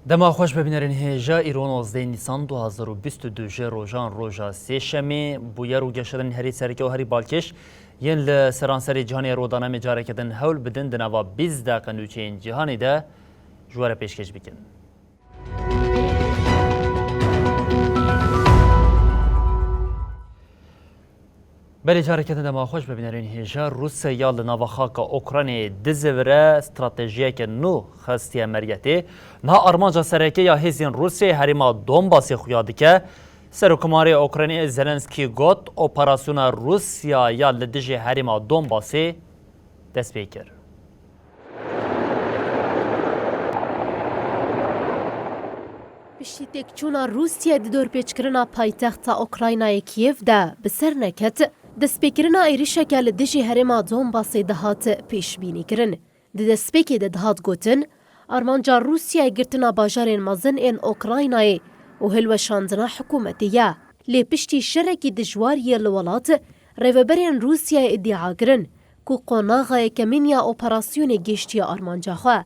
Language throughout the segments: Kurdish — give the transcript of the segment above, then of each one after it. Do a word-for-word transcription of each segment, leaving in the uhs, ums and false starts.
Dema xweş be bînerên hêja, îro nozdeh Nîsan du hazar û bîst û du ji rojan roja sêşemê, bûyer û geşedanên herî sereke û herî balkêş yên li seranserê cîhanê rodane me careke din hewl bidin di nava bîst deqe nûçeyên cîhanê de ji we re pêşkêş bikin. Belê, careke din dema xweş be bînerên hêja. Rûsya ya li nava xaka Ukraynayê dizivire, stratejiyeke nû xestiye mergetê. Niha armanca sereke ya hêzên Rûsyayê herêma Donbasê xuya dike. Serokkomarê Ukraynayê Zelenskî got, operasyona Rûsya ya li dijî herêma Donbasê dest pê kir. Piştî têkçûna Rûsya di dorpêçkirina paytexta Ukraynayê Kîev de bi ser neket, destpêkirina êrişeke li dijî herêma Donbasê dihat pêşbînîkirin. Di destpêkê de dihat gotin, armanca Rûsyayê girtina bajarên mezin ên Ukraynayê û hilweşandina hikûmetê ye. Lê piştî şerekî dijwar yê li welat, rêveberên Rûsyayê îdia kirin ku qonaxa yekemîn ya operasyonê gihiştiye armanca xwe.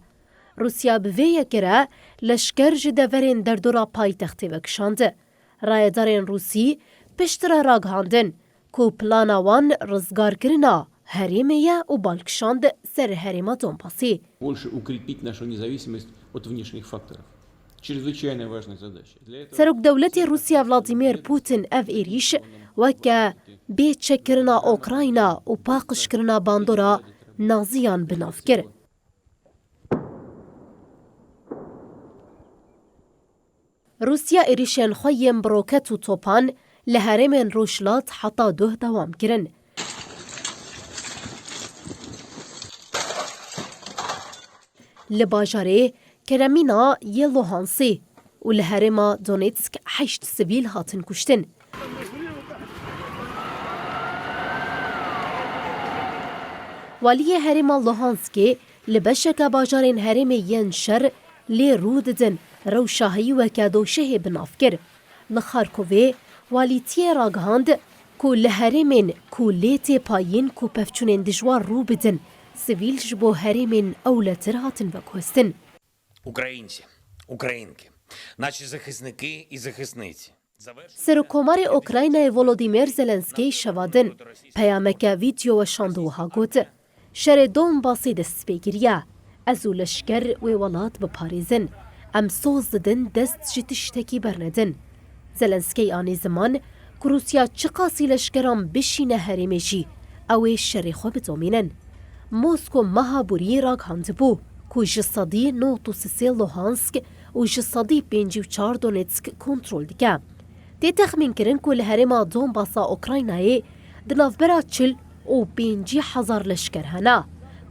Rûsya bi vê yekê re leşker ji deverên derdora paytextê vekişand. Rayedarên Rûsî piştre re ragihandin ku plana wan rizgarkirina herêmê ye û balkişand ser herêma Donbasê. Больше укрепить нашу независимость от внешних факторов. Чрезвычайно важная задача. Для этого Serokdewletê Rûsya Vladimir Putin ev êrîş weke bê çekkirina Ukrayna û paqijkirina bandora naziyan bi nav kir. Rûsya êrişên xwe yên bi roket û topan li herêmên rojhilat heta doh dewam kirin. Li bajarê Keremîna yê Luhansê û li herêma Donetsk heşt sivîl hatin kuştin. Waliyê herêma Luhanskê li beşeke bajarên herêmê yên şer lê rû didin, rewşa heyî weke doşehê bi nav kir. Li Xarkovê walîtiyê ragihand ku li herêmên ku lê tê payîn ku pevçûnên dijwar rû bidin, sivîl ji bo herêmên ewletir hatin veguhestin. Українці, українки, наші захисники і захисниці. Serokkomarê Ukraynayê Volodymyr Zelenskî şeva din peyameke vîdeo weşand û wiha got, Şerê Donbasê dest pê kiriye. Ez û leşker wê welat biparêzin. Em soz didin dest ji tiştekî bernedin. Zelenskî anî ziman ku Rûsya çiqasî leşkeran bişîne herêmê jî, ew ê şerê xwe bidomînin. Mosko meha borî ragihandibû ku ji sedî nod û sisê Luhansk û ji sedî pêncî û çar Donetsk kontrol dike. Tê texmînkirin ku li herêma Donbasa Ukraynayê di navbera çil û pêncî hezar leşker hene.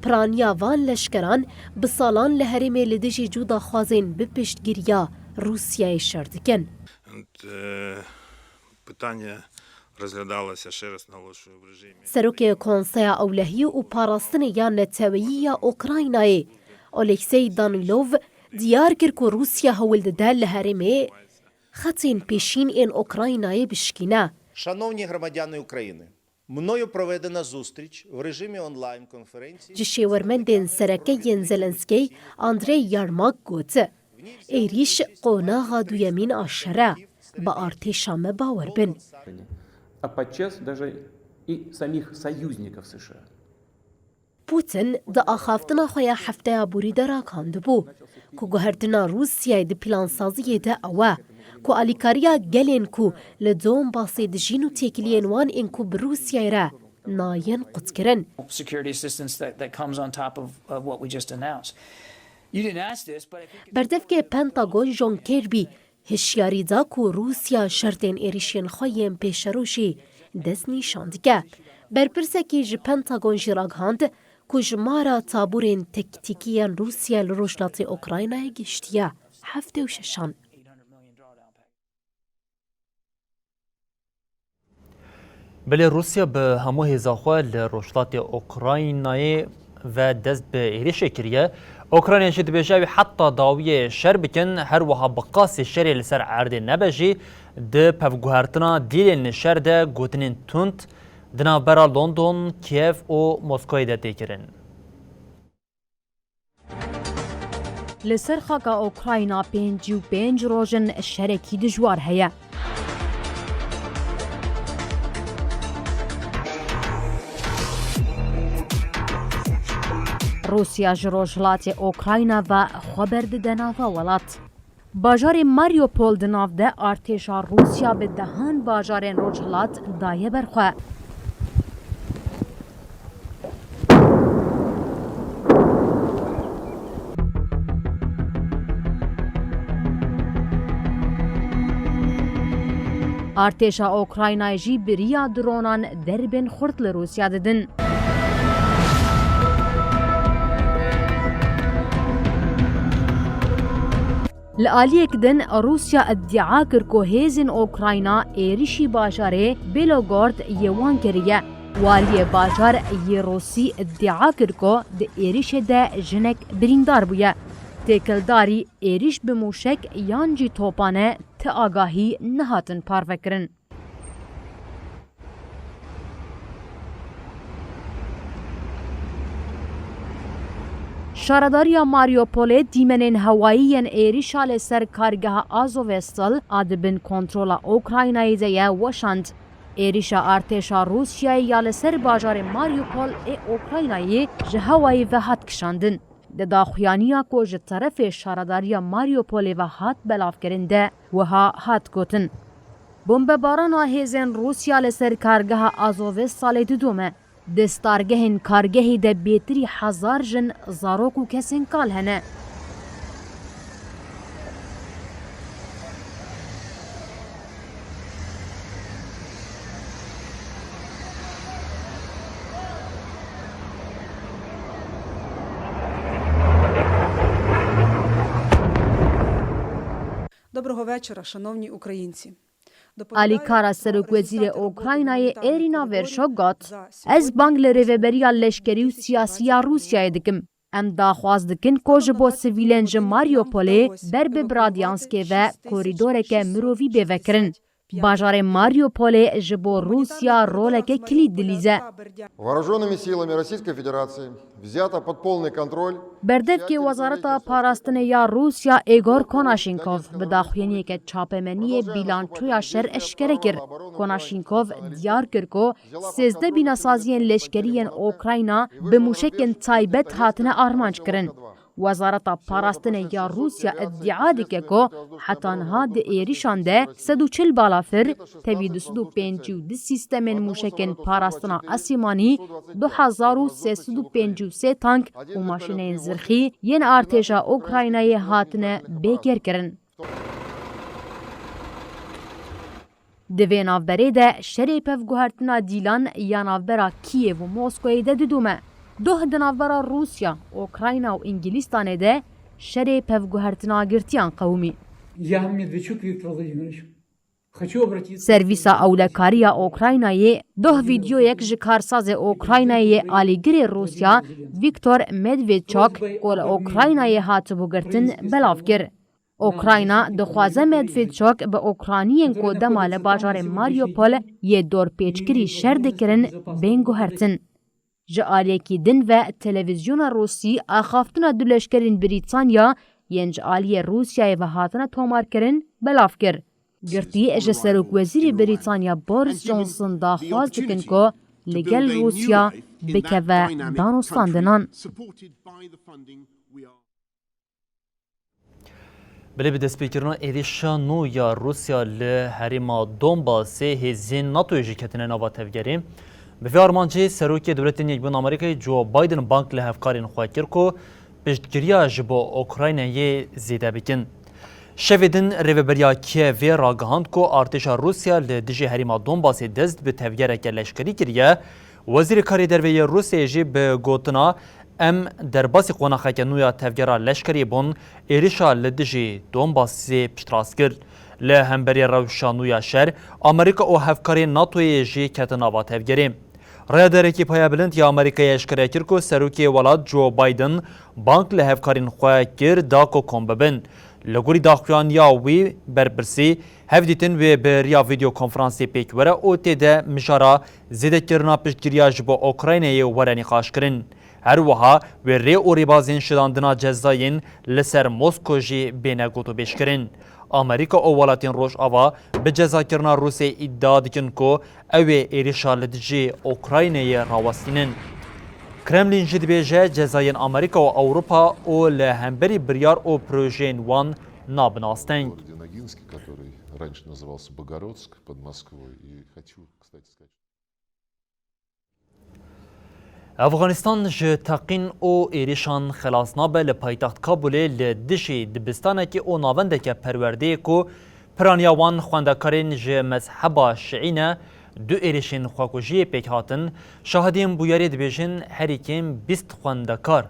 Piraniya van leşkeran bi salan li herêmê li dijî cûdaxwazên bi piştgiriya Rûsyayê şer dikin. And, uh, питання розглядалося, ще раз наголошую, в режимі. Serokê Konseya Ewlehî û Parastinê ya Neteweyî ya Ukraynayê, Oleksey Danilov, diyar kir ku Rûsya hewl dide li herêmê xetên pêşîn ên Ukraynayê bişkîne. Шановні громадяни України, мною проведена зустріч в режимі онлайн-конференції. Ji şêwermendên sereke yên Zelenskî, Andrey Yarmak got, Êrîş qonaxa duyemîn a şer e. Bi artêşa me bawer bin. А подчас даже и самих союзников США. Putin di axaftina xwe ya hefteya borî de ragihandibû ku guhertina Rûsyayê di plansaziyê de ew e ku alîkariya gelên ku li Donbasê dijîn û têkiliyên wan ên ku bi Rûsyayê re nayên qutkirin. Security assistance that, that comes on top of, of what we just announced. You didn't ask this, but I think Berdevkê Pentagon John Kirby hişyarî da ku Rûsya şertên êrişên xwe yên pêşerojê dest nîşan dike. Berpirsekî ji Pentagon jî ragihand ku jimara taborên tektîkî yên Rûsya li rojhilatê Ukraynayê gihiştiye heftê û şeşan. Belê Rûsya bi hemû hêza xwe li rojhilatê Ukraynayê ve dest bi êrişê kiriye. Ukrayna jî dibêje ew ê heta dawiyê şer bikin, her wiha bi qasî şerê li ser erdê nebe jî di pevguhertina dîlên li şer de gotinên tund di navbera London, Kiev û Moskowê de tê kirin. Li ser xaka Ukrayna pêncî û pênc roj in şerekî dijwar heye. Rûsya ji rojhilatê Ukrayna ve xwe berdide nava welat. Bajarê Mariupol di nav de artêşa Rûsya bi dehan bajarên rojhilat daye ber xwe. Artêşa Ukraynayê jî bi riya dronan derbên xurt li Rûsya didin. Li aliyek din, Rûsya îdia kir ku hêzên Ukrayna êrişî bajarê Belogorod yê wan kiriye. Waliyê bajar yê Rûsî îdia kir ku di êrişê de jinek birîndar bûye. Têkildarî êrîş bi mûşek yan jî topane ti agahî nehatin parvekirin. Şaredariya Mariupolê dîmenên hewayî yên êrîşa li ser kargeha Azovstal a di bin kontrola Ukraynayê de ye weşand. Êrîşa artêşa Rûsyayê ya li ser bajarê Mariupol ê Ukraynayê ji hewayê ve hat kişandin. Di daxuyaniya ku ji terefê şaredariya Mariupolê ve hat belavkirin de wiha hat gotin, Bombebarana hêzên Rûsya li ser kargeha Azovstalê didome. Di stargehên kargehê de bêtirî hezar jin, zarok û kesên kal hene. Доброго вечора, шановні українці. Alîkara serokwezîrê Ukraynayê Êrîna Verşok got, Ez bang li rêveberiya leşkerî û siyasî ya Rûsyayê dikim. Em daxwaz dikin ku ji bo sivîlên ji Mariupolê ber bi Bradyanskê ve korîdoreke mirovî bê vekirin. Bajarê Mariupolê ji bo Rûsya roleke kilît dilîze. Вооружёнными силами Российской Федерации взято под полный контроль. Berdevkê Wezareta Parastinê ya Rûsya Igor Konashenkov bi daxuyaniyeke çapemeniyê bîlançoya şer eşkere kir. Konashenkov diyar kir ku sêzdeh bînasaziyên leşkerî yên Ukrayna bi mûşekên taybet hatine armanc kirin. Wezareta Parastinê ya Rûsya îdia dike ku heta niha di êrişan de sed û çil balafir, tevî du sed û pêncî û du sîstemên mûşekên parastina esîmanî, du hezar û sê sed û pêncî û sê tank û maşîneyên zirxî yên artêşa Ukraynayê hatine bêkêrkirin. Di vê navberê de şerê pevguhertina dîlan ya navbera Kîyev û Moskoyê de didome. Doh di navbera Rûsya, Ukrayna û Îngilîstanê de şerê pevguhertina girtiyan qewimî. Я Медведчук Виктор Владимирович. Хочу обратиться. Servîsa Ewlekariya Ukraynayê doh vîdyoyek ji karsazê Ukraynayê yê alîgirê Rûsya Viktor Medvedchuk ku li Ukraynayê hatibû girtin belav kir. Ukrayna dixwaze Medvedchuk bi Ukraniyên ku dema li bajarê Mariupol yê dorpêçkirî şer dikirin bên guhertin. Ji aliyekî din ve televîzyona Rûsî axaftina du leşkerên Brîtanya yên ji aliyê Rûsyayê ve hatine tomarkirin belav kir. Girtî ji serokwezîrê Brîtanya Boris Johnson daxwaz dikin ku li gel Rûsya bikeve danostandinan. Belê bi destpêkirina êrîşa nû ya Rûsya li herêma Donbasê hêzên NATOyê jî ketine nava tevgerê. Bi vê armancê Serokê Dewletên Yekbûn Amerîkayê Joe Biden bang li hevkarên xwe kir ku piştgiriya ji bo Ukraynayê zêde bikin. Şevê din rêveberiya Kievê ragihand ku artêşa Rûsya li dijî herêma Donbasê dest bi tevgereke leşkerî kiriye. Wezîrê Karê Derve yê Rûsyayê jî bi gotina Em derbasî qonaxeke nû ya tevgera leşkerî bûn, êrişa li dijî Donbasê piştrast kir. Li hemberî rewşa nû ya şer, Amerîka û hevkarên NATOyê jî ketin nava tevgerê. Rêderekî payebilind ya Amerîkayê eşkere kir ku serokê welat Joe Biden bang li hevkarên xwe kir da ku kom bibin. Li gorî daxuyaniya wî, berpirsî hevdîtin wê bi riya vîdyokonferansê pêk were û tê de mijara zêdekirina piştgiriya ji bo Ukraynayê were nîqaşkirin. Her wiha wê rê û rêbazên şidandina cezayên li ser Mosko jî bêne gotûbêjkirin. Amerîka û welatên Rojava bi cezakirina Rûsê îdia dikin ku ew ê êrişa li dijî Ukraynayê rawestînin. Kremlîn jî dibêje cezayên Amerîka û Ewropa û li hemberî biryar û projeyên wan nabin asteng. Городе Ногинске, который раньше назывался Богородск под Москвой, и хочу, кстати, сказать, Efxanistan ji teqîn û êrişan xelas nabe. Li paytext Kabulê li dijî dibistanekê û navendeke perwerdeyê ku piraniya wan xwendekarên ji mezheba şiî ne, du êrişên xwekujiyê pêk hatin. Şahidên bûyerê dibêjin herî kêm bîst xwendekar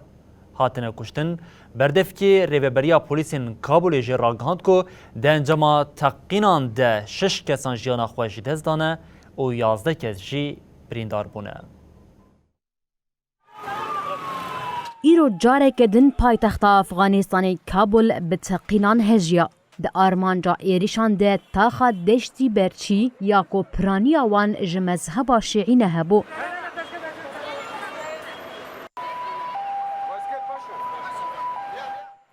hatine kuştin. Berdevkê Rêveberiya Polîsên Kabulê jî ragihand ku di encama teqînan de şeş kesan jiyana xwe ji dest dane û yazdeh kes jî birîndar bûne. Îro careke din paytexta Efxanistanê Kabul bi teqînan hejiya. Di armanca êrişan de taxa Deştî Berçî ya ku piraniya wan ji mezheba şiî ne hebû.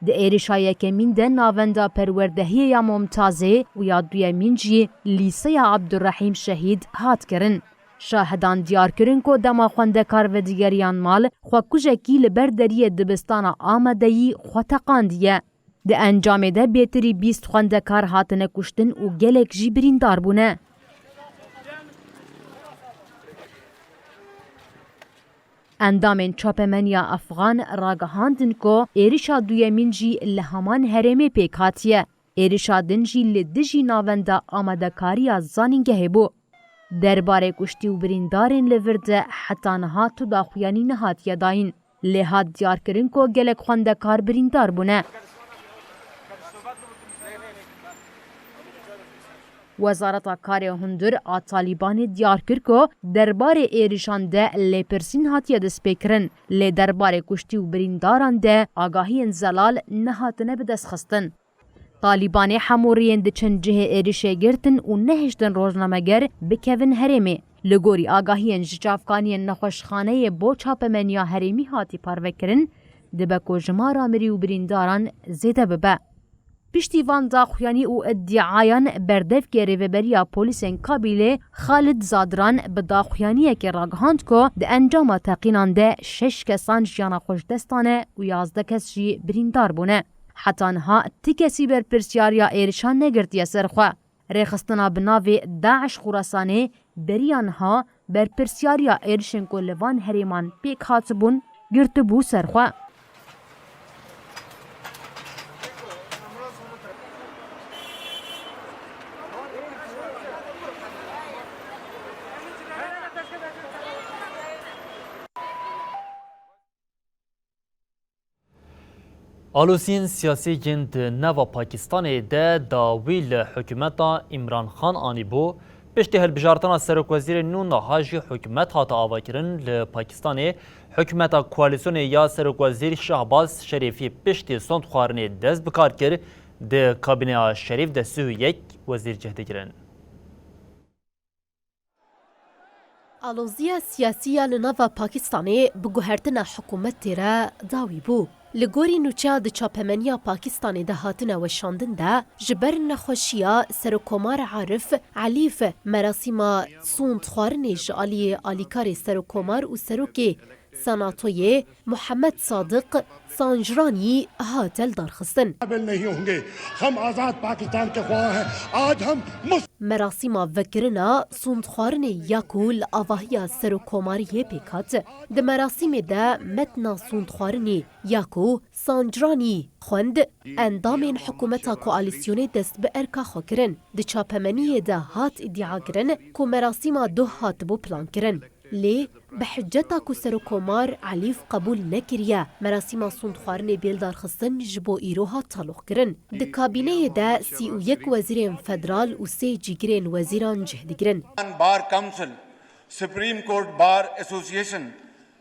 Di êrişa yekemîn de navenda perwerdehiyê ya Momtazê û ya duyemîn jî lîseya Abdurrehîm Şehîd hat kirin. Şahidan diyar kirin ku dema xwendekar vedigeriyan mal, xwekujekî li ber deriyê dibistana Amedeyî xwe teqandiye. Di encamê de bêtirî bîst xwendekar hatine kuştin û gelek jî birîndar bûne. Endamên çapemeniya Efxan ragihandin ku êrişa duyemîn jî li heman herêmê pêk hatiye. Êrişa din jî li dijî navenda amadekariya zanîngehê bû. Derbarê kuştî û birîndarên li vir de heta niha tu daxuyanî nehatiye dayîn. Lê hat diyarkirin ku gelek xwendekar birîndar bûne. Wezareta Karê Hundir a Talîbanê diyar kir ku derbarê êrişan de lêpirsîn hatiye destpêkirin, lê derbarê kuştî û birîndaran de agahiyên zelal nehatine bidestxistin. Talîbanê hemû riyên diçin cihê êrişê girtin û nehiştin rojnameger bikevin herêmê. Li gorî agahiyên ji çavkaniyên nexweşxaneyê bo çapemeniya herêmî hatî parvekirin, dibe ku jimara mirî û birîndaran zêde bibe. Piştî van daxuyanî û îdiayan berdevkê Rêveberiya Polîsên Kabîlê Xalid Zadran bi daxuyaniyekê ragihand ku di encama teqînan de şeş kesan jiyana xwe ji dest dane û yazdeh kes jî birîndar bûne. Heta niha ti kesî berpirsiyariya êrişan negirtiye ser xwe. Rêxistina bi navê DAIŞ Xurasanê beriya niha berpirsiyariya êrişên ku li van herêman pêk hatibûn girtibû ser xwe. Aloziyên siyasî yên di nava Pakistanê de dawî li hikûmeta Îmran Xan anîbû, piştî hilbijartina serokwezîrê nû niha jî hikûmet hate avakirin. Li Pakistanê hikûmeta koalîsyonê ya serokwezîr Şahbaz Şerîfî piştî sondxwarinê dest bi kar kir, di kabîneya Şerîf de sî û yek wezîr cih digirin. Aloziya siyasî ya li nava Pakistanê bi guhertina hikûmetê re dawî bû. Li gorî nûçeya di çapemeniya Pakistanê de hatine weşandin de, ji ber nexweşiya Serokkomar Arif Elîf, merasîma sondxwarinê ji aliyê alîkarê Serokkomar û Serokê Senatoyê Muhammed Sadiq Sancranî hate lidarxistin. قابل نہیں ہوں گے۔ ہم آزاد پاکستان کے خواہاں ہیں۔ آج ہم مس- Merasîma vekirina sondxwarinê ya ku li avahiya Serokkomariyê pêk hat. Di merasîmê de metna sondxwarinê ya ku Sancranî xwend, endamên hikûmeta koalîsyonê dest bi erka xwe kirin. Di çapemeniyê de hat îdiakirin ku merasîma doh hatibû plankirin. Lê bi hiceta ku Serokkomar Elîf qebûl nekiriye, merasîma sûndxwarinê bê lidarxistin ji bo îro hat taloqkirin. Di kabîneyê de sî û yek wezîrên federal û sê cîgirên wezîran cih digirin. Bar Council, Supreme Court Bar Association.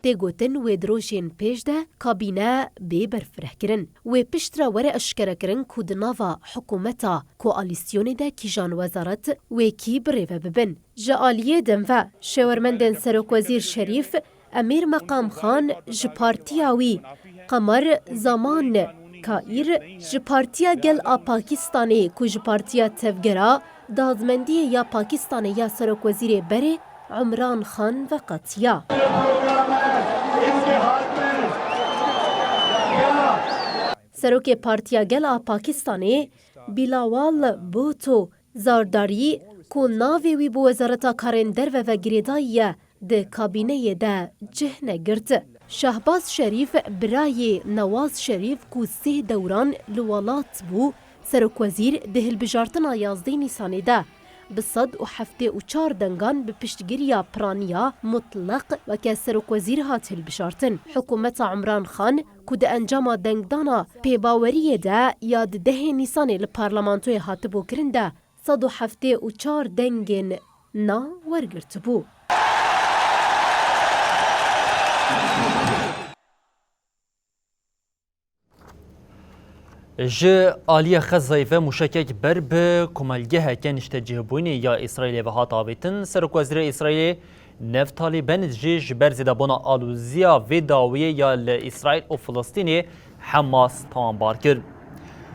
Tê gotin wê di rojên pêş de kabîne bê berfirehkirin. Wê piştre were eşkerekirin ku di nava hikûmeta koalîsyonê de kîjan wezaret wê kî birêve bibin. Ji aliyê din ve, şêwermendên Serokwezîr Şerîf, Emîr Meqam Xan ji partiya wî, Qemer Zaman Kaîr ji Partiya Gel a Pakistanê ku ji Partiya Tevgera Dadmendiyê ya Pakistanê ya Serokwezîrê berê Umran Xan veqetiya. Serokê Partiya Gel a Pakistanê Bilawal Bhutto Zardarî ku navê wî bi Wezareta Karên Derve ve girêdayî ye, di kabîneyê de cih negirt. Şahbaz Şerîf, birayê Newaz Şerîf ku sê dewran li welat bû, serokwezîr di hilbijartina yazdeh Nîsanê de bi sed û heftê û çar dengan bi piştgiriya piraniya mutleq weke serokwezîr hat hilbijartin. Hikûmeta Umran Xan ku di encama dengdana pêbaweriyê de ya di dehê Nîsanê li parlamentoyê hatibû kirin de, sed û heftê û çar dengên na wergirtibû. Ji aliyê Xezayê ve mûşekek ber bi komelgeheke niştecihbûyînê ya Îsraîlê ve hat avêtin. Serokwezîrê Îsraîlê Neftalî Bennett jî ji ber zêdebûna alûziya vê dawiyê ya li Îsraîl û Filistînê Hemas tawanbar kir.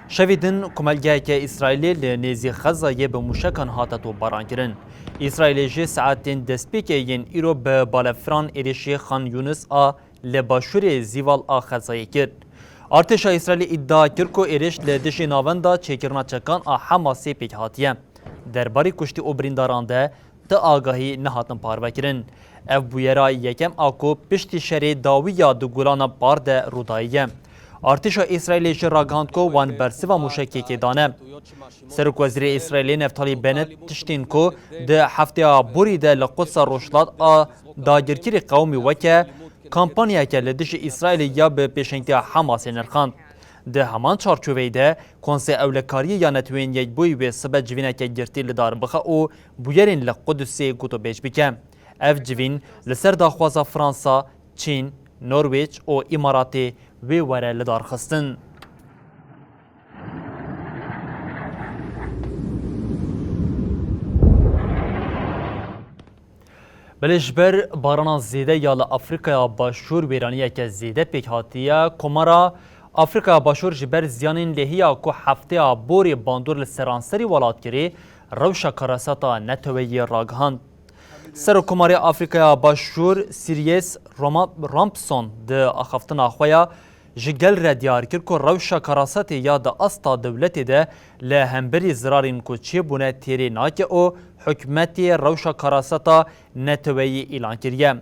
Şevê din komelgeheke Îsraîlê li nêzî Xezayê bi mûşekan hate topbarankirin. Îsraîlê jî saetên destpêkê yên îro bi balefran êrişî Xan Yunis a li başûrê Zîval a Xezayê kir. Artêşa Îsraîlê îdia kir ku êriş li dijî navenda çêkirina çekan a Hemasê pêk hatiye. Derbarê kuştî û birîndaran de ti agahî nehatin parvekirin. Ev bûyera yekem a ku piştî şerê dawî ya di Golana Par de rûdayî ye. Artêşa Îsraîlê jî ragihand ku wan bersiva mûşekekê dane. Serokwezîrê Îsraîlê Neftalî Bennett tiştên ku di hefteya borî de li Qudsa Rojhilat a dagirkerî qewimî weke kampanyayeke li dijî Îsraîlê ya bi pêşengtiya Hemasê nirxand. Di heman çarçoveyê de Konseya Ewlekariyê ya Neteweyên Yekbûyî wê sibe civîneke girtî li dar bixe û bûyerên li Qudusê gotûbêj bike. Ev civîn li ser daxwaza Fransa, Çîn, Norwêc û Îmaratê wê were lidarxistin. Belê ji ber barana zêde ya li Afrîkaya Başûr wêraniyeke zêde pêk hatiye. Komara Afrîkaya Başûr ji ber ziyanên lêhiya ku hefteya borê bandor li seranserî welat kirî, rewşa karasata neteweyî ragihand. Serokkomarê Afrîkaya Başûr Cyrus Roma-, Ramaphosa di axaftina xwe ya ji gel re diyar kir ku rewşa karasatê ya di asta dewletê de li hemberî zirarên ku çêbûne têrê nake û hikûmetê rewşa karasata neteweyî îlan kiriye.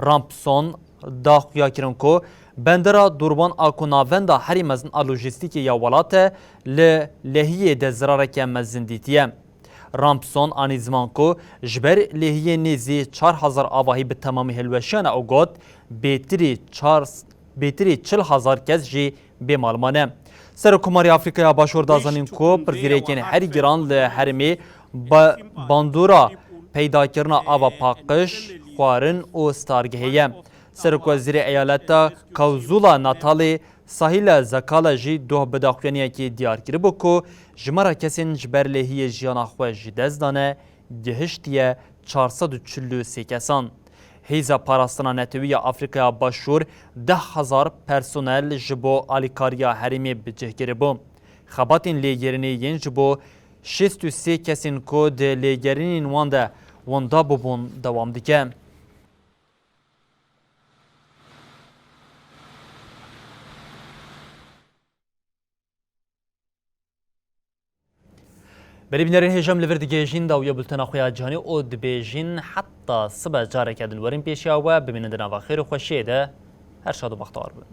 Ramaphosa da xuya kirin ku bendera Durban a ku navenda herî mezin a lojîstîkê ya welat e, li lehiyê de zirareke mezin dîtiye. Ramaphosa anî ziman ku ji ber lêhiyê nêzî çar hezar avahî bi temamî hilweşiyane û got, bêtirî çar, bêtirî çil hezar kes jî bê mal mane. Serokkomarê Afrîkaya Başûr da zanîn ku pirsgirêkên herî giran li herêmê ba-, bandora peydakirina ava paqij, xwarin û stargehê ye. Serokwezîrê eyaleta KwaZulu-Natalê Sahîla Zakala jî doh bi daxuyaniyekê diyar kiribû ku jimara kesên ji ber lêhiyê jiyana xwe ji dest dane gihiştiye çar sed û çil û sê kesan. Hêza Parastina Netewî ya Afrîkaya Başûr deh hezar personel ji bo alîkariya herêmê bi cih kiribû. Xebatên lêgerînê yên ji bo şêst û sê kesên ku di lêgerînên wan de winda bûbûn dewam dike. Belê bînerên hêja, em li vir digihêjin dawiya bultena xwe ya cîhanî û dibêjin heta sibe careke din werin pêşiya we, bimînin di nava xêr û xweşiyê de, her şad û bextewar bin.